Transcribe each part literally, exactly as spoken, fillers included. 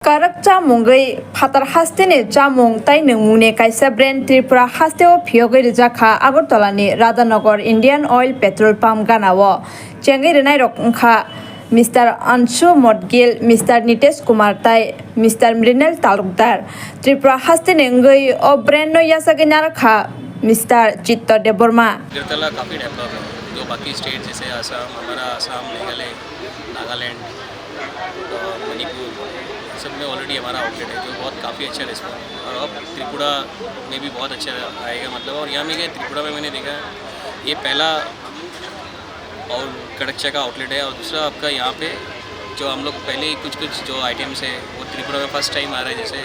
Karak chamungwi phatar hasteni chamung tai nwngmungni kaisa brand Tripura hasteo phiyogwi rijak kha Agartala ni Radhanagar Indian Oil petrol pump ganao. Chengwi rwnairok wngkha Mister Anshu Modgil, Mister Nitesh Kumar tai Mister Mrinal Talukdar. Tripura hasteni wngwi o brand no yachagwi narwkha Mister Chitto Debbarma. Agartala काफ़ी डेवलप है। जो बाकी स्टेट जैसे असम, हमारा असम, मेघालय, नागालैंड, और मणिपुर, सब में ऑलरेडी हमारा आउटलेट है, जो बहुत काफ़ी अच्छा रिस्पॉन्स है। और अब त्रिपुरा में भी बहुत अच्छा आएगा, मतलब। और यहाँ में क्या है, त्रिपुरा में मैंने देखा है, ये पहला और कड़कचा का आउटलेट है, और दूसरा आपका यहाँ पे जो हम लोग पहले ही कुछ कुछ जो आइटम्स है, वो त्रिपुरा में फर्स्ट टाइम आ रहा है। जैसे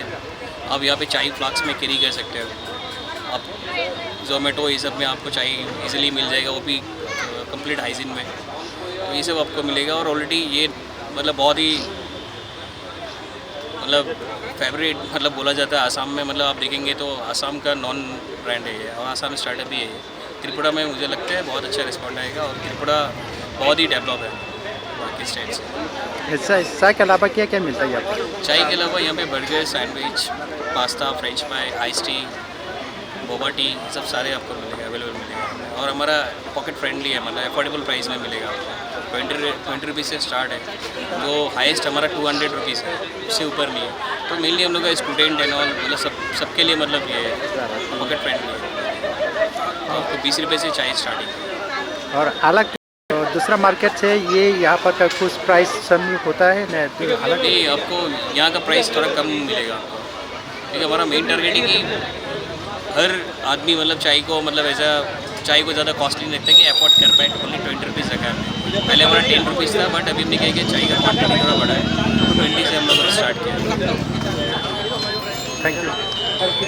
आप यहाँ पे चाय फ्लास्क में कैरी कर सकते हो, आप जोमेटो, ये सब में आपको चाय इजीली मिल जाएगा, वो भी कंप्लीट हाइजीन में। तो ये सब आपको मिलेगा। और ऑलरेडी ये, मतलब, बहुत ही, मतलब, फेवरेट, मतलब, बोला जाता है आसाम में। मतलब, आप देखेंगे तो आसाम का नॉन ब्रांड है ये, और आसाम स्टार्टअप भी है ये। त्रिपुरा में मुझे लगता है बहुत अच्छा रिस्पॉन्ड आएगा, और त्रिपुरा बहुत ही डेवलप है बाकी स्टेट से। ऐसा, चाय के अलावा क्या क्या मिलता है यहाँ पर? चाय के अलावा यहाँ पे burger, sandwich, pasta, French fry, ice tea, boba tea, सब सारे आपको मिलेगा, अवेलेबल मिलेगा। और हमारा पॉकेट फ्रेंडली है, मतलब, अफोर्डेबल प्राइस में मिलेगा आपको। ट्वेंटी, ट्वेंटी रुपीज़ से स्टार्ट है, जो हाईएस्ट हमारा टू हंड्रेड रुपीज़ है, उससे ऊपर नहीं है। तो मेनली हम लोग का स्टूडेंट एंड ऑल, मतलब, सब, सबके लिए, मतलब, ये है, पॉकेट फ्रेंडली है। तो आपको बीस रुपये से चाय स्टार्टिंग है। और अलग, तो दूसरा मार्केट से ये यहाँ पर का कुछ प्राइस कम होता है ना? तो अलग नहीं, आपको यहाँ का प्राइस थोड़ा कम मिलेगा आपको, क्योंकि हमारा मेन टारगेट है कि हर आदमी, मतलब, चाय को, मतलब, ऐसा, चाय को ज़्यादा कॉस्टली नहीं रखता कि अफोर्ड कर पाए। ओनली ट्वेंटी रुपीज़ रखा है। पहले हमारा टेन रुपीज़ था, बट अभी हमने क्या किया, चाय का क्वांटिटी थोड़ा बढ़ा है, तो ट्वेंटी से हम लोग स्टार्ट किया। Thank you.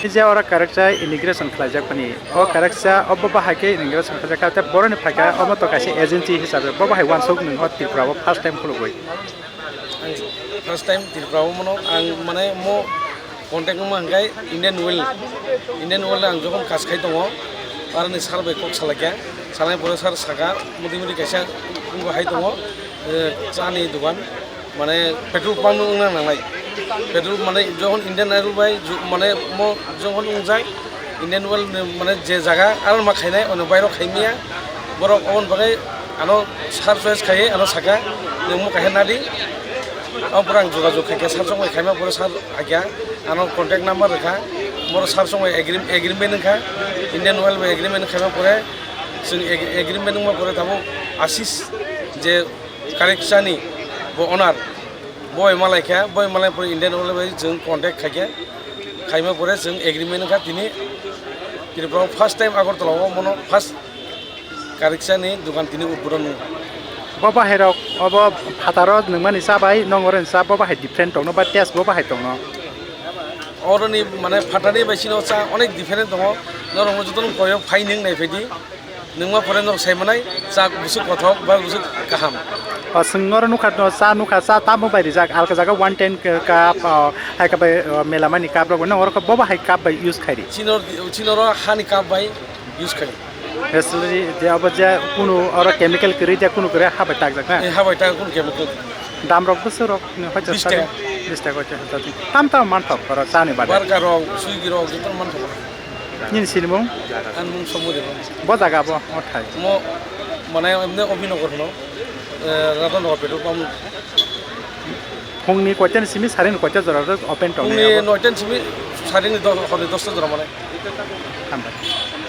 Ni je oro karaksa inauguration khlaijak phani. O karaksa obo bahai khe inauguration khlaijak kha, tei boroni phaikha omo to kaisa agency hisabe bo bahai uansuk nwng o Tripura o first time khulugwi. Ang first time Tripura o mano ang mane mo contact wngma hwnkhe Indian Oil, Indian Oil ang jokhon kaj khai tongo, aroni sir bai kok salaikha, sanai pore sir saka mudi mudi kaisa wngbo hai tongo, eh, chani dogan. Mane petrol pump no wngna nangnai. Petrol mane jokhon Indian Oil bai ju-, mane mo jokhon wngjak Indian Oil ni mane je jaga aro ma khainai, ono bairo khaimya. Borok oboni bagwi ano sir choice khaiwi ano saka, "Nwng mo kaisa nadi." Abo pore ang jogajog khaikha, sir song bai khaima pore sir hakya ano contact number rwkha. Boro sir song bai agreement wngkha, Indian Oil bai agreement khaima pore, chwng ag-, agreement wngma pore tabuk Ashish je Kareksani bo owner, bo bai malai kha, bo bai malai pore Indian Oil bai chwng contact khaikha, khaima pore chwng agreement wngkha tini Tripura o first time Agartala o mono first Kareksani dogan tini udbodon wngkha. Bo bahai rok obo phataro nwngmani cha bai nong oro ni cha bo bahai different tongno ba taste bo bahai tongno? Oroni mane phatani bai chini o cha onek different tongo, norok jotono koyo phai nwng nai phaidi. Nwngma pore norok sai manai, cha bwswk kothok ba bwswk kaham. O, chwng oro nukha, no, cha nukha, cha tamo bai rijak, alka jaga one ten cup, o, hai khe bai, o, melamani cup rok, no, oro khe bo bahai cup bai use khairi. Chini oro, chini oro hani cup bai use khai. Basically, je abo je kunu oro chemical kwrwi je kunu kwrwi ha bai takjak na? Eh, ha bai tak kunu chemical. Dam rok bwswk rok, no, hoito Bis taka. Bis taka hoito. Tam tam manthok oro chani bade. Barka rok, Swiggy rok, joto manthok. Nini sinimung? Ani mung Somodip. Bo jaga bo, o thai. Mo, mane, emne Obhinagar hwno, eh, Radhanagar petrol pump. Phungni koita ni simi, sarini koita jora rok open tong phungni nai abo? Noita ni simi, sarini dos, horni dosta jora mane. Hambai.